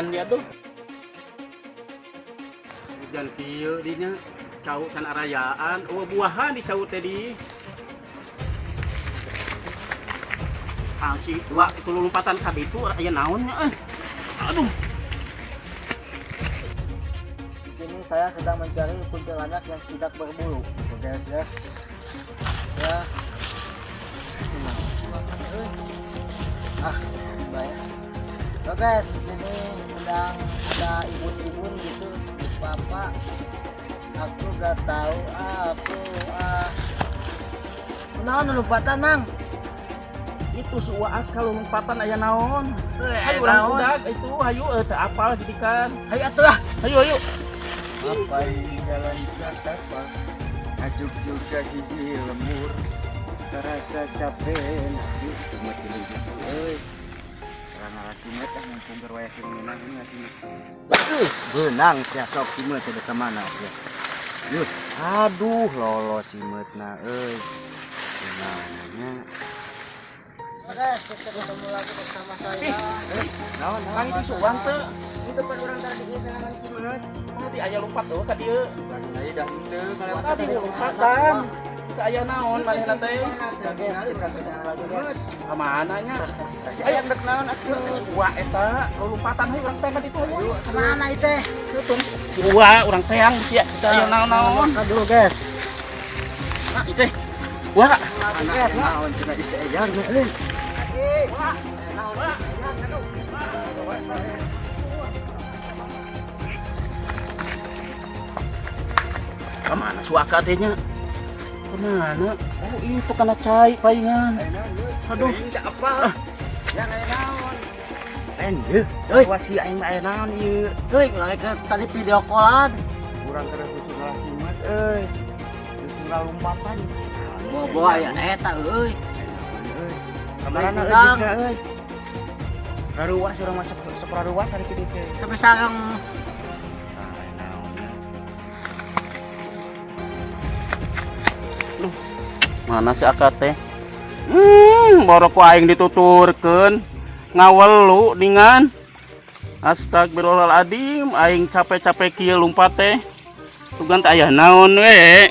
Lompatan dia tuh. Hujan kieu dinya cau can arayaan, eueuh buahan di cau teh di. Ah, si dua itu lompatan ka ditu aya naon nya eh. Aduh. Di sini saya sedang mencari kuntilanak yang tidak berbulu. Gitu guys ya. Ya. Ah, baik. So guys, di sini sedang ada ibun-ibun gitu, papa. Aku gak tahu aku ah. Kunaon lompatan, Mang? Itu si Uwa kalau lompatan aya naon. Hayu Hayu urang budak itu hayu teu apal jadi kan. Hayu atuh ah. Hayu hayu. Apa jalan satapak ngajuk juga hiji lembur terasa capek nasi simet ini gitu euy. Urang ngala simet ah mumpung keur wayah sing meunang ini simet. Beunang sia sok simet teh ka mana sia. Yuh, aduh lolos simetna euy. Kumaha nya? Guys, kita ketemu lagi bersama saya. Naon? Kang itu suang teu. Itu pan urang tadi ieu neangan simet. Tadi aya lompat tuh ka dieu. Sugan deui dah henteu. Tadi lompatan. Teu aya naon manehna teh. Guys, kita ketemu lagi guys. Ka mana nya? Ayo dek naon atuh. Wah eta lompatan hayu urang teh ka ditu hayu. Kemana itu? Wah, urang teang sia. Teu aya naon-naon. Makan dulu guys. Nah, ieu teh. Wah, Guys. Naon cenah isi eyang euy. ka mana suaka teh nya? Kemana? Oh, itu kana cai palingan. Aduh. Apa? Yang aya naon? Lain yeuh. Awas ieu aing mah aya naon ieu. Tuh, lagi ke tadi video callan. Urang keur khusus ngalah simet euy. Khusus ngalompatan. Bawa ya eta euy. Euy. Kamarana euy Urang. juga euy. Raruas urang masuk sok raruas ari kitu teh. Sampai sarang Ah, aya naon nya. Mana si akad teh? Borok ku aing dituturkeun. Ngawelu ningan. Astagfirullahaladzim, aing capek-capek kieu lumpat teh. Sugan teh aya naon we.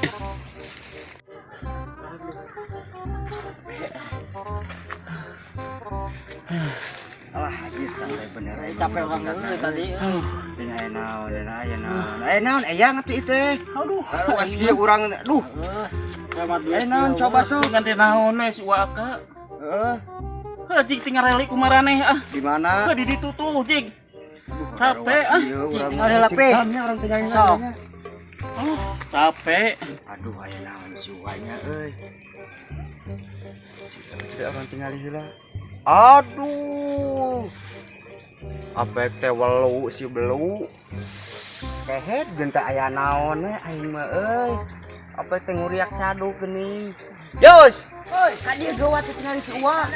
Alah anjir santai bener aing. Capek orang dulu tadi. Ini aya naon, ini aya naon. Aya naon eyang atuh ieu teh. Aduh, Raruas kieu urang aduh. Hemat duit. Aya naon coba sok. Sugan teh naon we si Waka. Heeh. Heuh, jig tinggal reli kumaraneh ah. Di mana? Heuh, di ditu tuh jig. Capek ah. Tinggal Ada lepe. Orang tinggal Sok. Oh, capek. Aduh aya naon si Wanya euy. Tidak orang tinggal heula. Aduh. Apek teh welu si belu. Kehet geun teh aya naon we aing mah euy. Apek teh nguriak caduk geuning. Yos. Oi, Ka dieu geuwat teh tingali si Uwa.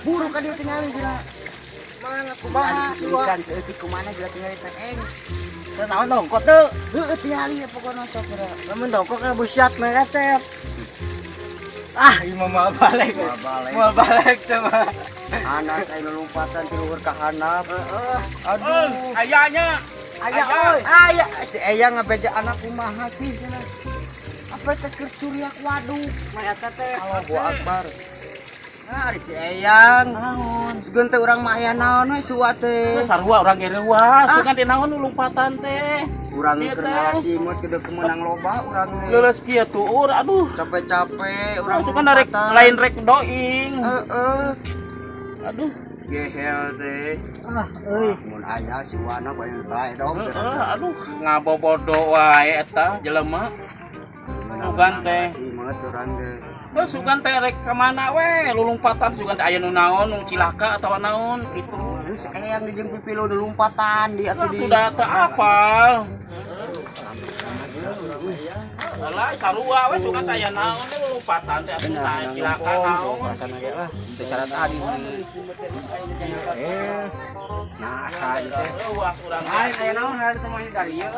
Buru ka dieu tingali geura. mana kumaha si Uwa? Ikan seeutik kumana geura tingali teh eng. Teu naon dongkot teu. Heueuh tingali pokona sok geura. Lamun dongkot ka busiat meretet. Ah, ieu mah moal balik. Moal balik. Moal balik coba. Anas aing lompatan ti luhur ka handap. Heeh. Aduh. Ayanya. Aya euy. Aya si Eyang ngabeja anak kumaha sih cenah. Apa teh keur curiak waduk. Mah eta teh. Allahu Akbar. Nah, ari si Eyang. Naon? Sugan teh urang mah aya naon we suwa teh. Sarua urang ge reuas, sugan teh naon nu lompatan teh. Urang Ieu keur teh. ngalah simut kudu kemenang loba urang teh. Leuleus kieu tuur, aduh. Capek-capek urang Sugan rek lompatan. lain rek doing. Heeh. Aduh. Gehel teh. Ah, euy. Mun aya si Wana bae bae dong. Heeh, aduh ngabobodo wae eta jelema. Sugan teh. Simut urang teh. Heuh, sugan teh rek ka mana we lulumpatan sugan teh aya nu naon nu cilaka atawa naon gitu. Terus Eyang di jeung pipilu nu lompatan di atuh di. Aku da teu apal. Lah, sarua we, sugan teh aya naon teh lompatan teh, atuh tah cilaka naon. Rasana ge lah, teu cara tadi. Eh. Nah, asa ieu teh. Euas urang. Lain aya naon hari teh main dari ieu.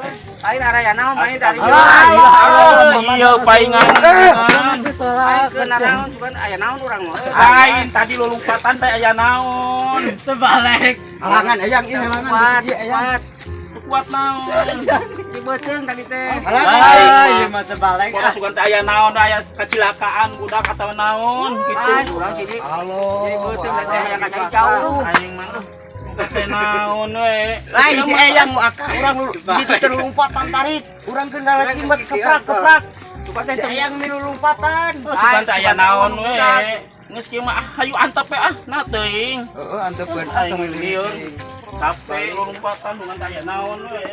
Lain aya naon main dari ieu. Ah, iya paingan. Lain ke naon cuman aya naon urang mah. Lain tadi lompatan teh aya naon. Terbalik. Halangan eyang ieu, halangan Kuat, ieu eyang. kuat. Kuat naon. Di beuteung tadi teh. Ah, ieu mah terbalik. Pokoknya sugan teh aya naon, aya kacilakaan budak atau naon gitu. Ah, urang sini. Halo. Di beuteung tadi teh hayang ka cai jauh. Aing mah teh naon we. Lain si eyang nu akak urang lu gitu teh lompatan tarik. Urang keun ngala simet keprak keprak. Coba teh Si eyang milu lompatan. Oh, sugan teh aya naon we. Geus kieu mah ah, hayu antep we ah, nah teuing. Heeh, antepkeun. Aing lieur. Capek lompatan, sugan teh aya naon we.